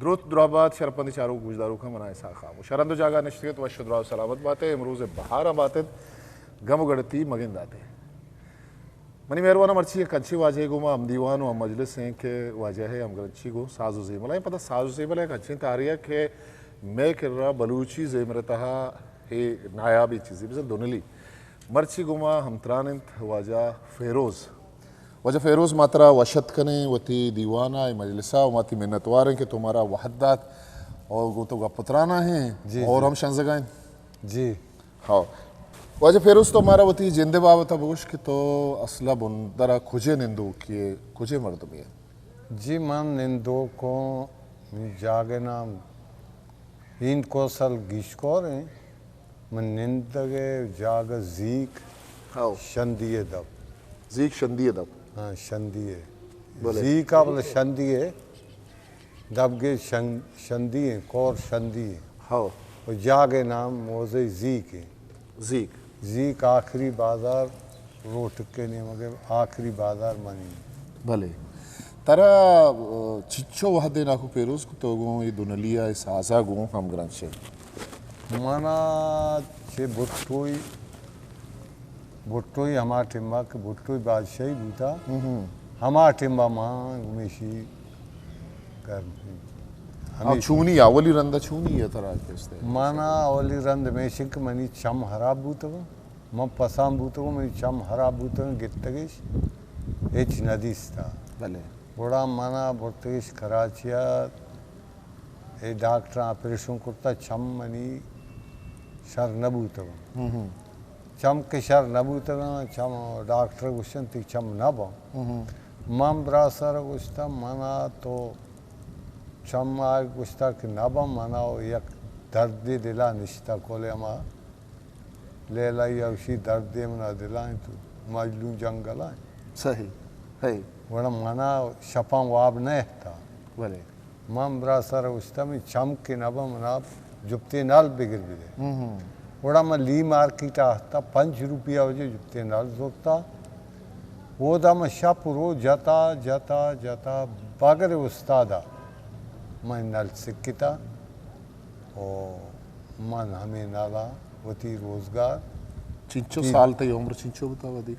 دروت دراہ بات شرپندیں چاروک گوشداروکاں، من آں اسحاق خاموش۔ ہر ہند و جاگہ نشتگ ات، وش و دراہ و سلامت بات ئے، امروز ءِ بہار ءَ بات ات، گم و گڑتی مگند دات ئے۔ منی مہرواناں مرچی یک انچیں واجہے گوں ما ہمدیوان و ہم مجلس ایں کہ واجہ ءِ ہمگرنچی گوں ساز و زیمل ءَ ایں۔ پدا ساز و زیمل ءِ یک انچیں تہرے ءَ کہ مئے کرا بلوچی زیمل ءِ تہا اے نایابیں چیزے، بزاں دونلی۔ مرچی گوں ما ہمتران انت واجہ فیروز۔ واجہ فیروز، ما ترا وش اتک کنیں وتی دیوان ءَ، اے مجلس ءَ، و ما تئی منتوار ایں کہ تو مارا وہد دات اور گوں تو گپ و تران ءَ ایں جی، اور جی۔ ہم شنزگ ءَ ایں۔ جی۔ ہاں۔ واجہ فیروز، تو مارا وتی جند ءِ بابت ءَ بگوش کہ تو اصل ءَ بندر ءَ کجے نندوکے ئے، کجے مردمے ئے؟ جی، من نندوک اوں، منی جاگہ ءِ نام ہند کوسل گیشکور ایں۔ من نندگ ءِ جاگہ زیک ہاؤ۔ شندی ءِ دپ۔ زیک شندی ءِ دپ۔ ہاں، شندی ءِ۔ بلے۔ زیک ءَ بلے شندی ءِ۔ دپ ءِ شن-، شندی ایں، کور شندی ایں۔ ہاؤ۔ و جاگہ ءِ نام موزہ زیک ایں۔ زیک۔ زیک آخری بازار، روٹک ءِ نیمگ ءَ آخری بازار منی۔ بلے۔ ترا، آ، چنچو وہدے ناکو پیروز کتو گوں اے دونلی ءَ، اے ساز ءَ گوں ہمگرنچ ئے؟ من ءَ چہ بھٹوئی، بھٹوئی ہما ٹیم ءَ کہ بھٹوئی بادشاہی بوتا، ہم ہم۔ ہما ٹیم ءَ من گمیشی گرم۔ ہاں، ہمیش۔ چونی اولی رند ءَ چونی ئے ترا کستے؟ من ءَ اولی رند ہمیش کہ منی چم ہراب بوتگ۔ من پسان بوتگوں، منی چم ہراب بوتگاں، گپتگش، ہچ نہ دیستا۔ بلے۔ گڑا منا برتگش کراچی ءَ، اے ڈاکٹر آپریشن کرتا، چم منی شر نہ بوتگاں۔ ہم ہم۔ چم کہ شر نہ بوتگاں، چم ڈاکٹر گوشن تئی چم نہ باں۔ ہم ہم۔ من براسر گوشتا، منا تو چم آ گوشتا کہ نہ باں، منا یک دردے دلا نشتا، کل ہما لیلائی ءَ گوشی، دردے منا دلائیں تو مجنوں جنگل ءَ۔ صحیح۔ ہئی۔ گڑا منا شپاں واب نہ اہتا۔ بلے۔ من براسر ءَ گوشتا، منی چم کہ نہ باں، منا جپتے نل بگر بدے۔ ہم ہم۔ گڑا من لی مارکیٹ ءَ اہتا، پنچ روپیہ وجہ جپتے نل زرتا۔ اودا من شپ رو جتا، جتا، جتا، بگر استادا من نل سکتا۔ و من ہمے نالا وتی روزگار۔ چنچو تی- سال تئی عمر چنچو بوتا وہدی؟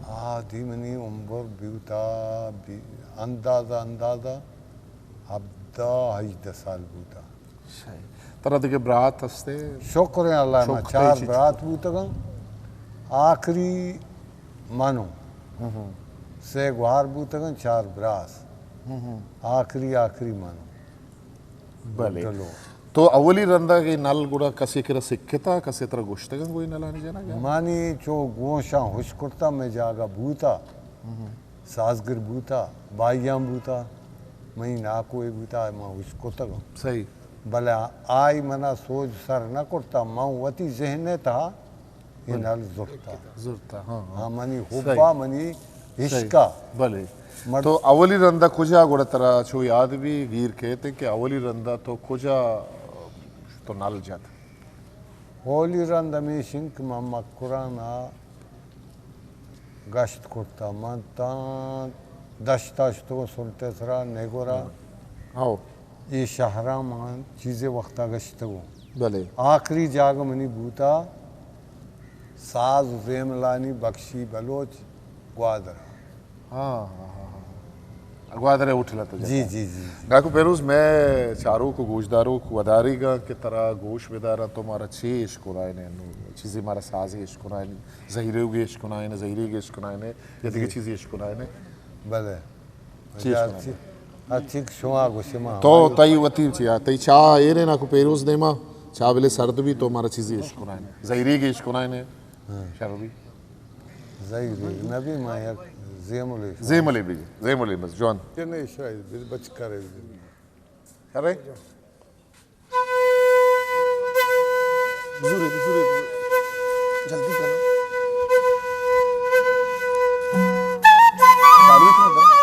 آ، دی منی عمر بوتا بی-، اندازہ، اندازہ ہبدہ ہژدہ سال بوتا۔ صحیح۔ ترا دگہ برات ہستے؟ شکر ایں اللہ ءَ، ما چوک چار تئی چی برات بوتگاں۔ آخری منو۔ ہم ہم۔ سے گوہار بوتگاں، چار براس۔ ہم ہم۔ آخری، آخری منو۔ بلے۔ ڈلو۔ تو اولی رندا کہ نل گڑا کسے کرا سکتا، کسے ترا گوشتگاں گوئی نلانی جنگا؟ منی چو گوشاں ہش کرتا، مئے جاگہ بوتا، ہم۔ سازگر بوتا، بائیاں بوتا، منی ناکوئے بوتا، من ہش کتگاں۔ صحیح۔ بلے آئی منا سوج سر نہ کرتا، من وتی ذہن ءِ تہا اے بلے۔ نل زرتا۔ زرتا، ہاں، ہاں۔ ہاں، منی حبا، صحیح۔ منی عشقا۔ صحیح۔ بلے۔ مر- تو اولی رندا کجا گڑا ترا چو یاد بی گیر کیت کہ اولی رندا تو کجا تو نل جت؟ اولی رند ہمیش انت کہ من مکران ءَ گشت کرتا۔ من تاں دشت ءَ شتگوں، سنٹ ءِ سرا، نگورا۔ ہو۔ اے شہراں من چیزے وقتا گشتگوں۔ بلے۔ آخری جاگہ منی بوتا ساز و زیملانی بخشی بلوچ گوادر۔ ہاں، ہاں، ہاں، ہاں۔ گوادر ءِ ہوٹل ءَ تو جی، جتا۔ جی، جی، جی۔ ڈاکو پیروز، مئے چاروک و گوشداروک وداریگاں کہ ترا گوش بداراں، تو مارا چے اشکنائینے؟ نو چیزے مارا سازے اشکنائینے، زہیروگے اشکنائینے، زہیریگے اشکنائینے، یا دگہ جی۔ چیزے اشکنائینے؟ بلے۔ چی اشکنائینے؟ ہرچی کہ شما گوشے ما تو ہمائی۔ تئی وتی چیا، تئی چاہ ایرے نا کو پیروز دیما، چاہ بلے سرد بی تو مارا چیزے اشکنائینے، زہیریگے اشکنائینے۔ ہاں۔ شر بی۔ زہیریگ نبی، ما یک زیملے۔ زیملے بی، زیملے بس، جوان۔ کہ نہیں، شاید بچ کرے۔ شر بی۔ بزورے، بزورے، بزورے۔ جلدی کرو۔ چالو ہی تو بند۔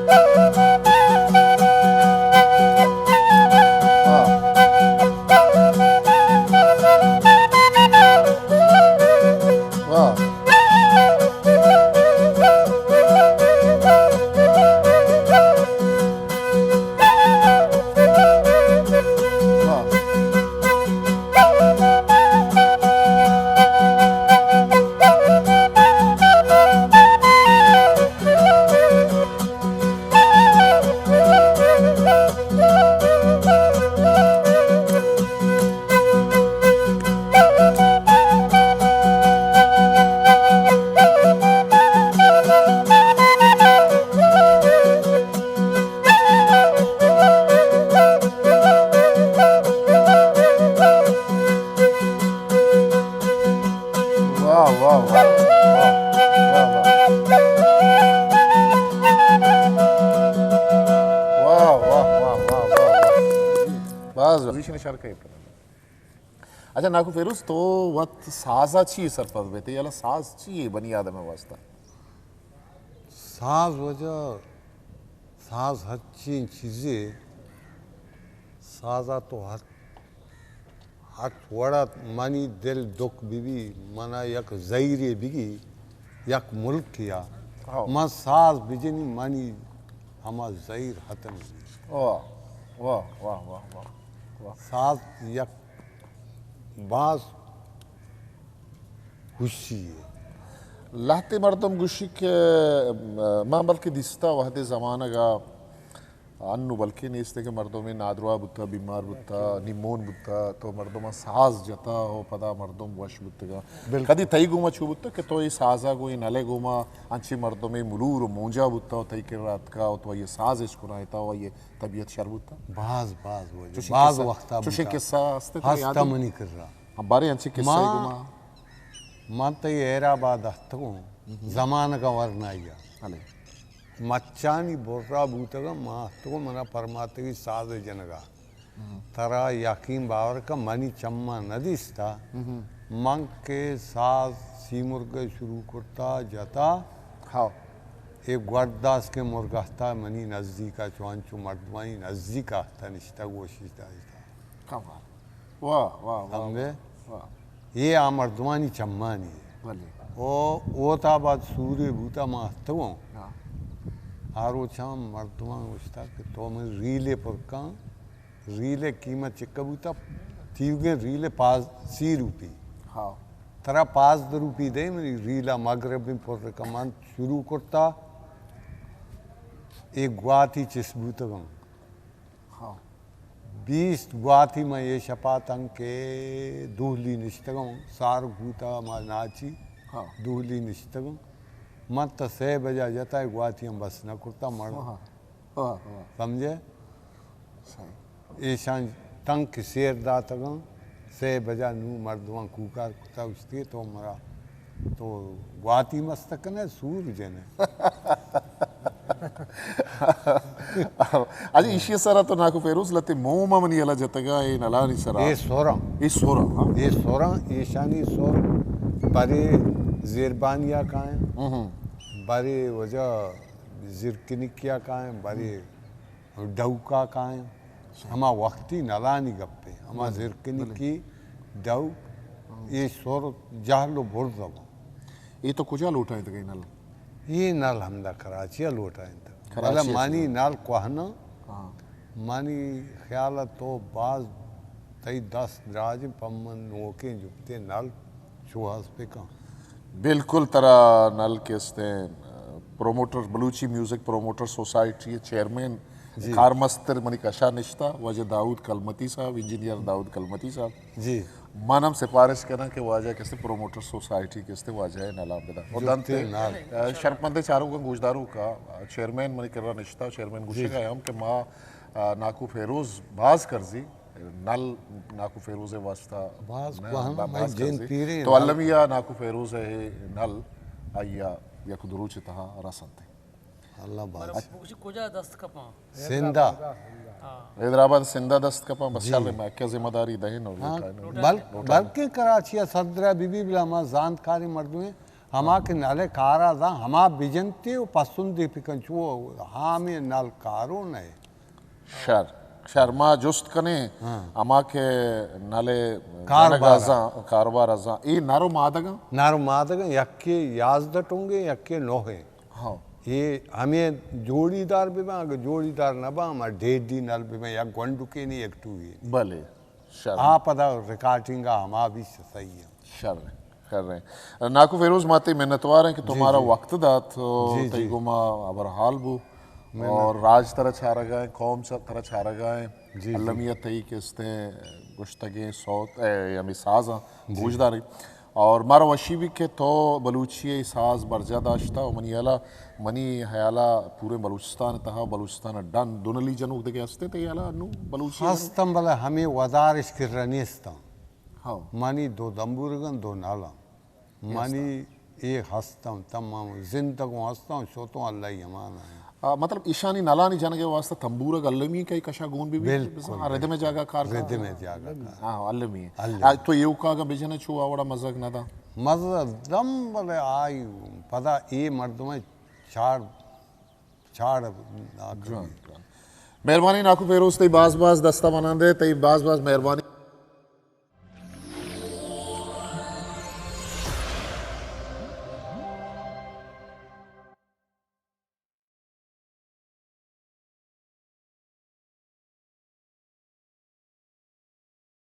واہ۔ واہ۔ واہ، واہ، واہ، واہ، واہ، واہ۔ واہ، واہ، واہ، واہ، واہ، واہ۔ باز وش۔ اچھا، ناکو فیروز، تو وت سازا چی سرپد بیتے؟ یلا ساز چی ہے بنی آدم واسطہ؟ ساز وجہ، ساز ہرچین چیزے، سازا تو ہر ہرچ وڑا منی دل دکھ بہ بی، منا یک زہیرے بگی، یک ملکے آ۔ ہاں۔ من ساز بجنی، منی ہما زہیر ختم بی۔ واہ، واہ، واہ، واہ، واہ، واہ۔ ساز یک باز خوشی ہے۔ لہتے مردم گوشی کہ، م-، من بلکہ دیستا وہدے زمانگا انو بلکیں نیست کہ مردمے نادراہ بوتا، بیمار بوتا، نیمون بوتا، تو مردماں ساز جتا و پدا مردم وش بوتگا۔ بالکل۔ کدی تئی گوما چو بوتا کہ تو اے سازا گوں اے نلے گوما انچیں مردمے ملور و مونجا بوتا و تئی کرا اتکا و تو آئی ساز اش کنائیتا و آئی طبیعت شر بوتا؟ باز، باز واجہ، چوشیں باز قصہ، وقتا چوشیں بوتا۔ قصہ ہستے ترا ہستا یاد ہے؟ منی کرا۔ ہاں، بارے انچیں قصہ ما، گوما۔ من تئی ہیرآباد اتکوں، زمانگا ورنائیا۔ بلے۔ مچانی برا بوتگاں، ما اتکوں، منا پرماتگی ساز جنگا۔ ہم۔ ترا یقین باور کن، منی چماں نہ دیستا۔ ہم۔ من کہ ساز سیمرگ شروع کرتا، جتا۔ ہاں۔ اے گورداس کہ مرگ اہتا، منی نزدیکا چو انچو مردمانی نزدیکا اہتا، نشتگ و شیشتا اہتا۔ کمال۔ واہ، واہ، واہ، سمجھے؟ واہ۔ اے آ مردمانی چمانی ہے۔ بلے۔ او، اوتا بعد سورے بوتا، ما اتکوں۔ ہاں۔ آ روچاں مردماں گوشتا کہ تو من ریلے پر کن، ریلے قیمت چکا بوتا، تیوگیں ریلے پاز-، سی روپی۔ ہاں۔ ترا پازدہ روپی دے، منی ریلا مغرب پر کن۔ من شروع کرتا، اے گواتی چست بوتگاں۔ ہاں۔ بیست گواتی من اے شپا تنکہ دوہلی نشتگوں، سارک بوتا ما ناچی، ہاں۔ دوہلی نشتگوں۔ من تا سے بجا جتا، اے گواتیاں بس نہ کرتا، مڑ۔ واہ، واہ، واہ۔ سمجھے؟ صحیح۔ ایشاں تنکہ سیر داتگاں، سے بجا نوں مردماں کوکار کتا، گوشتی تو مرا تو گواتی مست کنے، سور جنے۔ اچھا، ایشی سرا تو ناکو فیروز لتے موم منی یلا جتگا اے نلانی سرا۔ اے سوراں۔ اے سوراں، ہاں۔ اے سوراں، ایشانی سور برے زیربانیا کائیں، ہم۔ برے وجہ زیرکنکیا کائیں، برے ڈوکا کائیں۔ ہما وقتی نلانی گپے، ہما، بلے، زرکنکی، بلے۔ ڈوک، ہاں۔ اے سر جہل و برز اباں۔ اے تو کجا لوٹائینتگ اے نل؟ اے نل ہمدا کراچی ء لوٹائینتگ۔ کراچی بلے ء منی چہ؟ نل کوہنا، ہاں۔ منی خیال ء تو باز تئی دست دراج، پہ من نوکیں جپتے نل شوہاز بہ کن۔ بالکل، ترا نل کہ استیں، پروموٹر، بلوچی میوزک پروموٹر سوسائٹی ء چیئرمین، جی۔ کارمستر منی کشا نشتہ، واجہ داؤد کلمتی صاحب، انجینئر داؤد کلمتی صاحب۔ جی۔ من ہم سفارش کناں کہ واجہ کہ استیں پروموٹر سوسائٹی کہ استیں واجہ ء نلا بداں۔ اور جی، دنت، نال۔ ء، شرپمندیں چاروکاں گوشداروکاں، چیئرمین منی کرا نشتہ، چیئرمین، جی، گوشگا ہم کہ ما، ء، ناکو فیروز باز کرزی، نل ناکو فیروز ء واسطہ باز نہ، کوہن با-، مئے باز جند کرزی۔ پیریں تو نل۔ المی ء ناکو فیروز ء نل آئی ء یک دو روچ ء تہا رسنت۔ اللہ باز۔ مطلب، کجا دست کپاں؟ سندھ ء۔ ہاں۔ حیدرآباد سندھ ء دست کپاں، بس، جی۔ شر، مئے ذمہ داری دئیں اور ہاں، لوٹائیں۔ بل-، لوٹائیں۔ بلکیں کراچی ء صدر ء بی بی بلا ما زانتکاریں مردمے ہما کہ نل ءِ کار ءَ زان، ہما بجنتی و پسندی پکن چو ہامے نل کارو نہ۔ شر، شر، ما جست کنیں، ہاں۔ ہما کہ نل ءِ کاروبار۔ جنگ ءَ زان، کاروبار ءَ زان، اے نر و مادگاں؟ نر و مادگاں، یکے یازدہ ٹنگے، یکے نوہے۔ ہاں۔ اے ہمے جوڑیدار بہ باں، اگہ جوڑیدار نہ باں، ہما ڈیڈی نل بہ باں، یک گونڈکے نی، یک ٹوہے نی۔ بلے۔ شر۔ آ پدا ریکارڈنگ ءَ ہما بھی صحیح ہے۔ شر، شر ہے۔ ناکو فیروز، ما تئی منتوار ہیں کہ تو جی، مارا جی۔ وقت دات، تو جی، تئی جی۔ گوما ہبر حال بو۔ منت۔ اور راج ترا چارگا ہے، قوم سا-، ترا چارگا ہے۔ جی، جی۔ المیہ تئی کستے گشتگیں صوت، اے، ہمیں سازاں جی۔ گوش داریں۔ اور مارا وشی بھی کہ تو بلوچی ءِ ساز برجا داشتا و منی ہیالا، منی ہیالا پورے بلوچستان ءِ تہا، بلوچستان ءِ ڈن دو نلی جنوک دگہ ہستے تئی ہیالا نو بلوچی ءِ جنوک؟ ہستم، بلے ہمے ودارش کرا نیستم۔ ہاں۔ منی دو دمبورگن، دو نالاں۔ منی اے ہستم، تمام زندگوں ہستم، شوتوں اللہ ءِ امان آئیں۔ آ، مطلب، ایشانی نلانی جنگ ءِ واسطہ تمبورگ المی کئی کشا گون بی بی؟ بالکل، بزاں ردم ءِ بالکل۔ جاگہ کار کنت؟ ردم ءِ جاگہ کار۔ ہاں، المی۔ المی۔ آ، تو ایوکا اگاں بجنے چو آ وڑا مزگ نہ دا؟ مزگ دم، بلے آئی پدا اے مردم چاڑ، چاڑ آ جوان، جوان۔ مہربانی ناکو فیروز، تئی باز باز دستا منند ہے، تئی باز باز مہربانی۔